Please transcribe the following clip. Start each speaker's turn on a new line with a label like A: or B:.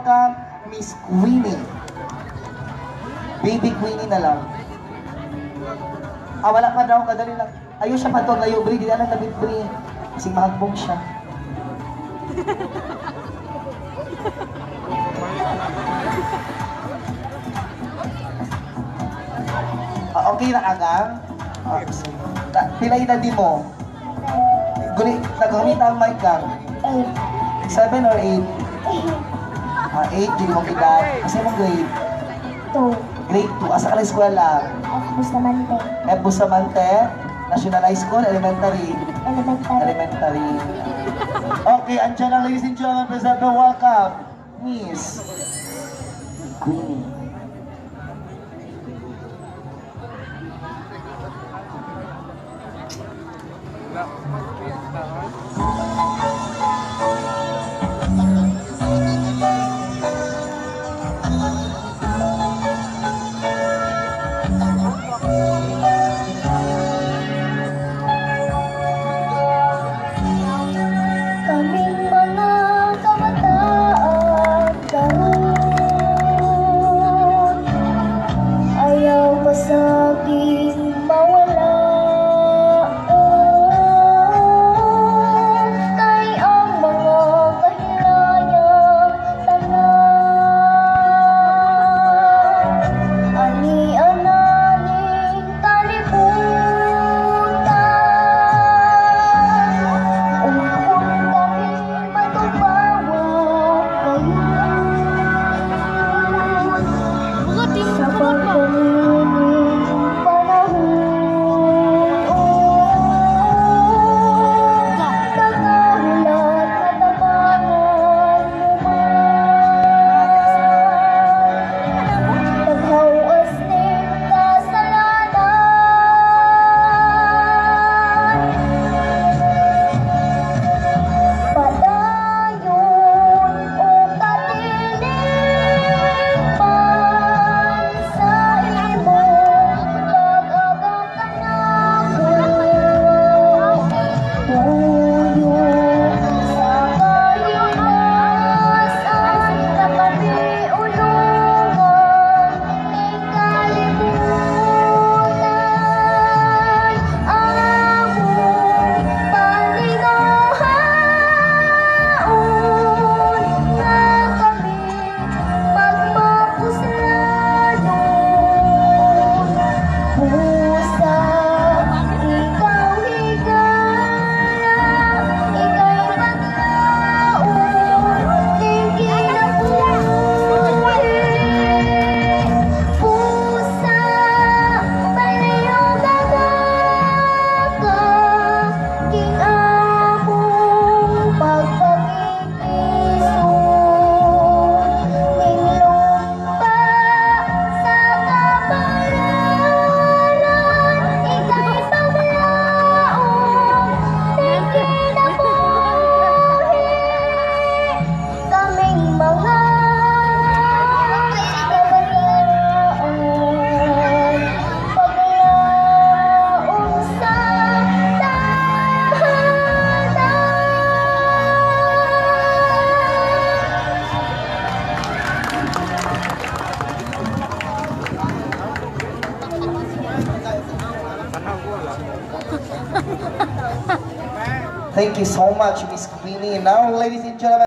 A: Welcome, Miss Queenie. Baby Queenie na lang. Ah, wala pa daw, kadali lang. Ayun siya pa to, layo, Bri. Di na lang David, Bri. Kasi mahagbong siya. Ah, okay na agang? Ah, pila edad di mo? Guli, nagamit ang mic lang.
B: 8.
A: 7 or 8? Ah, 8, di mong edad. Kasi mong grade?
B: 2.
A: Grade 2. Asa ka lang eskwela?
B: F. Bustamante.
A: F. Bustamante, National High School, Elementary.
B: Elementary.
A: Elementary. Okay, andyan na, ladies and gentlemen, please help me welcome Miss Queenie.
B: Kaming mga kabataan karon, ayaw pasaging mawala, kay ang mga kahilayang tanan ani ananing kalibutan. Ug kung kami matubawa kayon sa pagkanining panahon, nagahulat matabangan mo man paghawas ning kasalanan. Padayon o katilingban sa imong pag-agak kanako, tuyo sa kahinasan na kami ulungan ning kalibutan, among paningahaon nga kami pagmapuslanon. Busa, ikaw higala, ika'y paglaon ning kinabuhi. Busa, palihog ka, king among pagpakigkiso ning lumpa sa kapalaran, ika'y paglaon ning kinabuhi. Kaming mga kabataan, paglaon sa tahanan.
A: Thank you so much, Miss Queenie. Now, ladies and gentlemen,